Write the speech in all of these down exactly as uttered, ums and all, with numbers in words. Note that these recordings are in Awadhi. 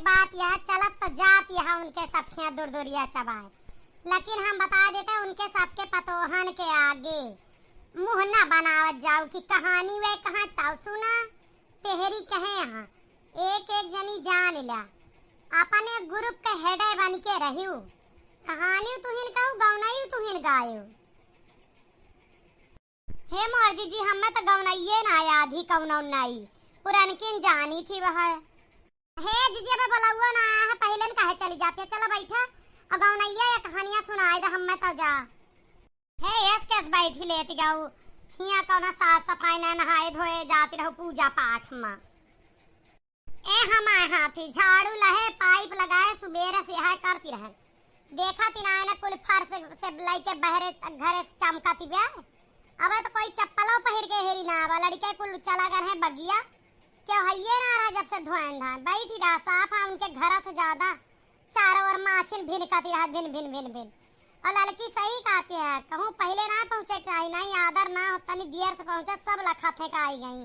बात यह चलत तो जात यह उनके सबके दुरदुरिया चबाए, लेकिन हम बता देते उनके सबके पतोहन के आगे मुँह न बनावत जाऊ कि कहानी वे कहाँ ताऊ सुना, तेहरी कहे यहाँ एक एक जनी जान ल्या, अपने group के head बन के रहियो, कहानी तुहिन कहू गौनई तुहिन गायो। हे मोर जीजी, हमें तो गौनइये ना याद ही कौनो नाई, पुरनकिन जानी थी वह। हे जीजी, अबे बोलौओ ना आया है, पहिले न काहे चली जाती है? चलो बैठा, और गौनइया या कहानियाँ सुनाए दे हमें तो जा। हे यस कैस बैठी लेती गऊ, हियाँ कौनो साफ सफाई ना, नहाए धोए जाती रहो पूजा पाठ में। ए हमारे हाथी झाड़ू लहे, pipe लगाए, सुबेरे से यह करती रहे। देखा ती ना, कुल फर्श से लइके बहरे तक घरे से चमका ती बे। अबे तो कोई चप्पलो पहिर के हेरी ना आवा, लड़के कुल चला गए हैं बगिया, क्यों हइये ना रहा जब से धोएन धान। बैठी रहा साफ है, उनके घर से ज्यादा चारों ओर माछिन भिनकती रहा, भिन, भिन, भिन, भिन। और लड़की सही कहती है, कहूँ पहिले ना पहुँचे के चाही, नहीं आदर ना हो, तनी देर से पहुँचे, सब लखत है का आई गई।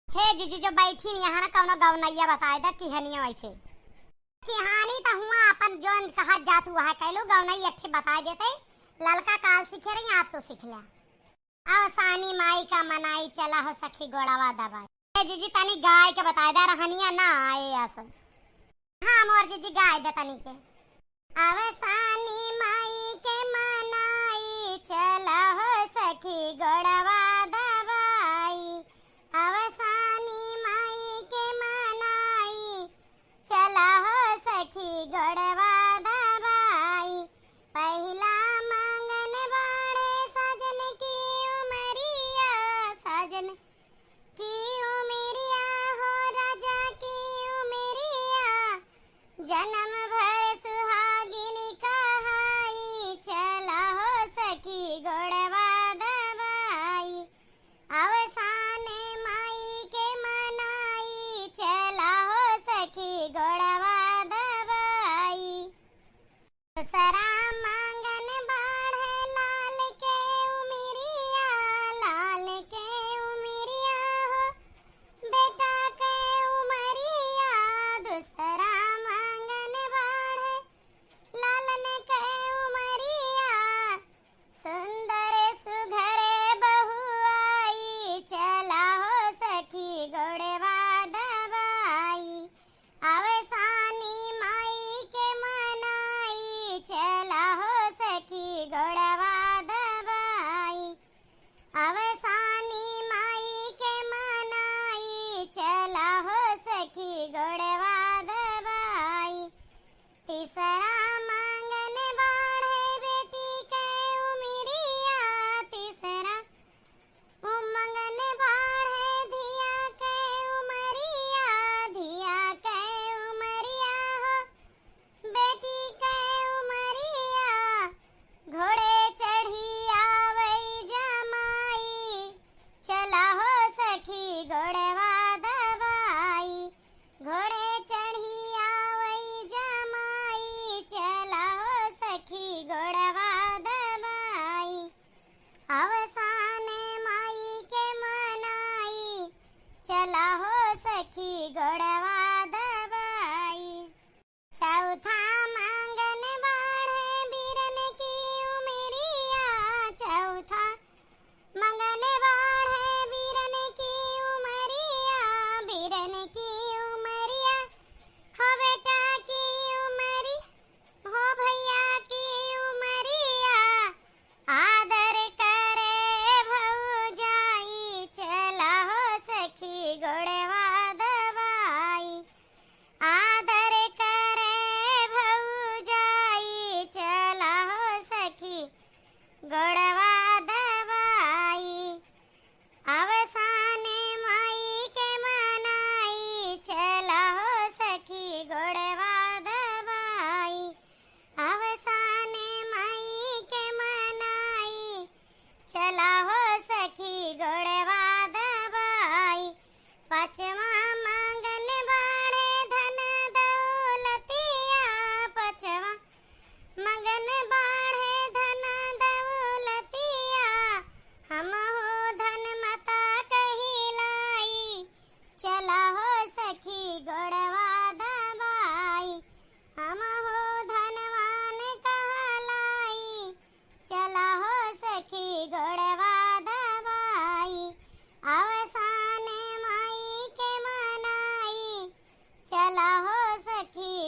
हे जीजी, जो बैठी नहीं यहाँ ना, कौनो गौनैया बताए दा किहनिया वैसे। किहानी तो हुआ अपन जोन कहा जात हुआ है, कहलू गौनैया अच्छी बताए देते, ललका काल सीखे रही, आप तो सीख लिया। अवसानी माई का मनाई, चला हो सखी गोड़वा दबाई। हे जीजी, तनी गाय के बताए दा, रहनिया ना आए अस। हाँ मोर जीजी, गाय दे तनी के। अवसानी माई के मनाई, चला हो सखी गोड़वा दबाई। अवसानी माई के मनाई, चला हो सखी गोड़वा दबाई। पहिला मांगन बाड़े साजन की उमरिया, साजन की उमरिया हो राजा की उमरिया, जन्म भर सुहागिन कहाई, चला हो सखी गोड़वा दबाई। अवसान माई के मनाई, चला हो सखी गोड़वा दबाई। दूसरा मांगन बाढ़े लाल के उमिरिया, लाल के उमिरिया हो, बेटा के उमरिया। दूसरा मांगन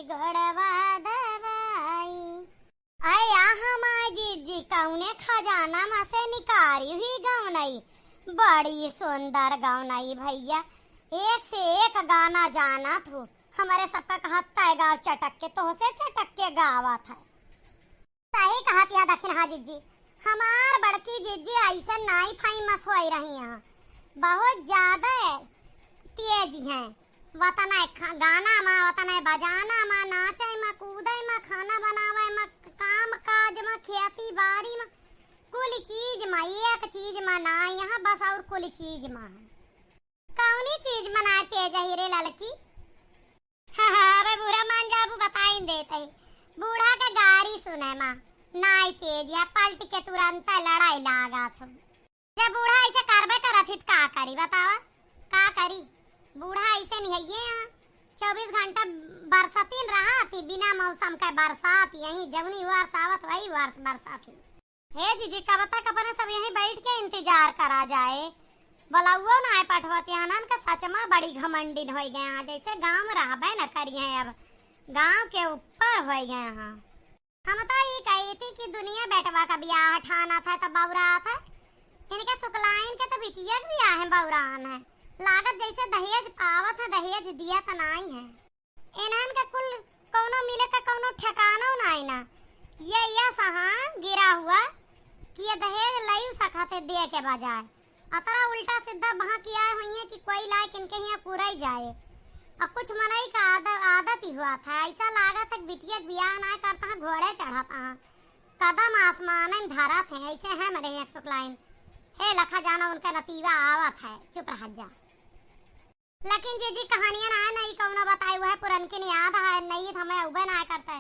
गोड़वा दबाई। अया हमार जिज्जी कउने खजाना मा से निकारी हुई गवनई। बड़ी सुंदर गवनई भइया, एक से एक गाना जानत हू। हमरे सबका कहत तय गाव चटक के, तोहसे चटक के गावत है। सही कहत या दखिन, हाँ जिज्जी, हमार बड़की जिज्जी अइसन नाई famous होई रही हैं, बहुत ज्यादा तेज हैं। वतने ख-, गाना मा, वतने बजाना मा, नाचे मा, कूदे मा, खाना बनावे मा, काम काज मा, खेती बारी मा, कुल चीज मा, एक चीज मा ना यहाँ, बस और कुल चीज मा है। कौनी चीज मा ना तेज है रे ललकी? अबे बुरा मान जाबू, बताइन देत ही। बूढ़ा के गारी सुने मा नाई तेज है, पलट के तुरंत लड़ाई लागत हो। जब बूढ़ा ऐसे करबे करत ही त का करी बतावा, का करी? बूढ़ा ऐसे नहीं है यहाँ, चउबीस घंटा बरसतीन रहत ही, बिना मौसम के बरसात, यहीं जौनी वर्ष आवत वही वर्ष बरसात ही। हे जिज्जी, कब तक अपने सब यहीं बैठ के इंतजार करा जाए? बलौओ नाय पठवत, यहाँ के सच मा बड़ी घमंडिन होई गए हैं, जैसे गाँव में रहबे न करी हैं, अब गाँव के ऊपर होई गए हैं। हम तो ई कही थी कि दुनिया बेटवा का बियाह ठानत है तो बौरात है, इनके सुकलाइन के तो बिटिया के बियाह है बौरान है, लागत जैसे दहेज पावत है, दहेज दिया तो नाई है। इन्हन के कुल कौनो मिले का कौनो ठिकानो नाई ना। ये, ये सहा गिरा हुआ कि ये दहेज लई सकत है दे के बजाय। अतरा उल्टा सीधा बहकिया हुई है कि कोई लायक इनके यहाँ पुरई जाए। अब कुछ मनई का आद-, आदत ही हुआ था। ऐसा लागत है कि बिटिया के बियाह नाई करता है, घोड़े चढ़ता है, कदम आसमान में धरत है। ऐसे है मरे हैं सुकलाइन। हे लखा जाना उनका नतीवा आवत है, चुप रह जा। लेकिन जिज्जी कहानियाँ ना नई कौनो बताई, वह पुरनकिन याद है, नई तो हमें उबे ना करते।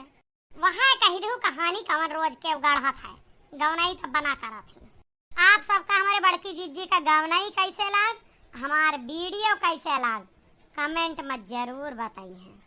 वह कही दू कहानी कवन रोज के गढ़त है, गवनई तो बना करत ही। आप सबका हमारे बड़की जिज्जी का गवनई कैसे लाग, हमार video कैसे लाग, comment में जरूर बताई है।